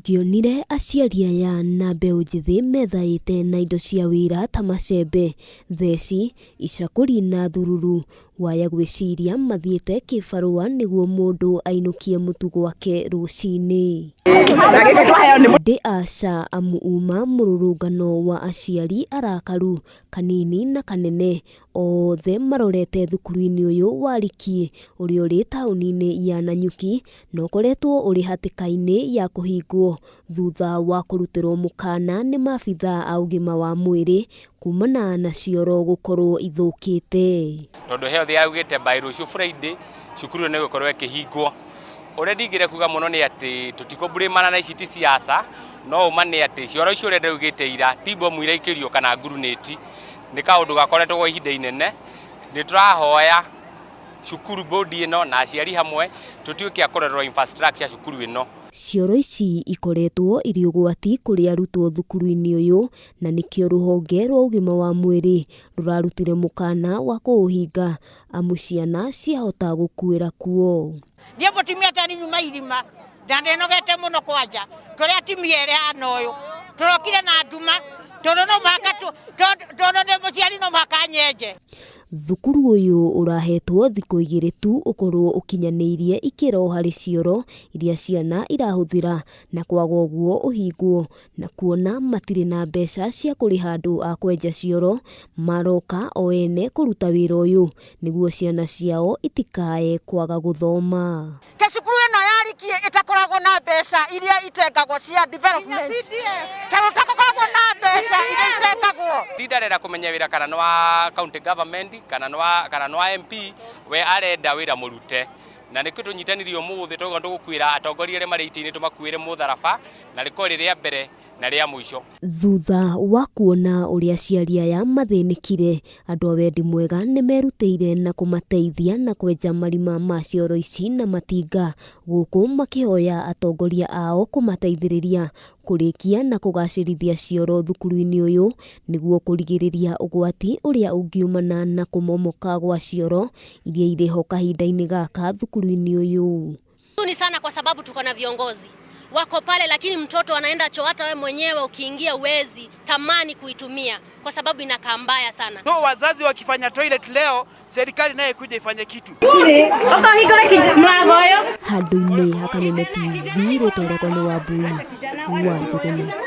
Ũngĩonire aciari aya na mbeũ njĩthĩ methaĩte na indo cia wĩra ta macembe, theci, icakũri na thururu, waya gwĩciria mathiĩte kĩbarũa nĩguo mũndũ ainũkie mũtu gwake rũcinĩ. Ndĩ aca amu uma mũrũrũngano wa aciari arakaru kanini na kanene othe marorete thukuru-inĩ ũyũ wa Rikiĩ ũrĩa ũrĩ taũni-inĩ ya Nanyuki na ũkoretwo ũrĩ hatĩka-inĩ ya kũhingwo thutha wa kũrutĩrwo mũkana nĩ maabithaa a ũgima wa mwĩrĩ kumana na cioro gũkorwo ithũkĩte. Tondũ health yaugĩte by rũciũ Friday cukuru ĩyo nĩ ĩgũkorwo ĩkĩhingwo. Ũrĩa ndingĩenda kuga mũno nĩ atĩ tũtikũmburĩmana na ici ti siasa, no ũma nĩ atĩ cioro icio ũrĩa ndaugĩte ira ti mbomu iraikĩrio kana ngurunĩti, nĩ kaũndũ gakoretwo gwa ihinda inene. Nĩ tũrahoya cukuru board ĩno na aciari hamwe tũtuĩke a kũrorerwo infrastructure cukuru ĩno. Cioro ici ikoretwo irĩ ũgwati kũrĩ arutwo thukuru-inĩ ũyũ na nĩkĩo rũhonge rwa ũgima wa mwĩrĩ rũrarutire mũkana wa kũũhinga amu ciana ciahota gũkuĩra kuo. Niĩ mũtumia tani nyuma irima na nĩnogete mũno kwanja tũrĩ atumia erĩ hana ũyũ tũrokire na nduma tondũ no mũhaka tondũ ndĩ mũciari no mũhaka nyenje. Thukuru ũyũ ũrahetwo thikũ igĩrĩ tu ũkorwo ũkinyanĩirie ikĩro harĩ cioro iria ciana irahũthĩra na kwaga ũguo ũhingwo na kuona matirĩ na mbeca cia kũrĩha andũ a kwenja cioro maroka o ene kũruta wĩra ũyũ nĩguo ciana ciao itikae kwaga gũthoma. Ke cukuru ĩno ya Rikiĩ ĩtakoragwo na mbeca iria itengagwo cia development, tondũ takoragwo na mbeca iria itengagwo. Leader arenda kũmenya wĩra kana nĩ wa county government kana nĩ wa MP, we arenda wĩra mũrute. Na nĩkĩo tũnyitanire ũmũthĩ twauga tũgũkuĩra atongoria arĩa marĩ itĩ-inĩ tũmakuĩre mũtharaba na rĩkorwo rĩ rĩa mbere na rĩa mũico. Thutha wa kuona ũrĩa aciari aya mathĩnĩkire, andũ a wendi mwega nĩ merutĩire na kũmateithia na kwenja marima ma cioro ici na matinga, gũkũ makĩhoya atongoria ao kũmateithĩrĩria kũrĩkia na kũgacĩrithia cioro thukuru-inĩ ũyũ nĩguo kũrigĩrĩria ũgwati ũrĩa ũngiumana na kũmomoka gwa cioro iria irĩ ho kahinda-inĩ gaka thukuru-inĩ ũyũ. Ni sana kwa sababu tuko na viongozi wako pale, lakini mtoto anaenda choo, hata wewe mwenyewe ukiingia uwezi tamani kuitumia kwa sababu inakaa mbaya sana. So wazazi wakifanya toilet leo, serikali naye kuja ifanye kitu. Handũ-inĩ ha Kameme TV, rĩtwa rĩakwa nĩ Wambui wa Njũgũna.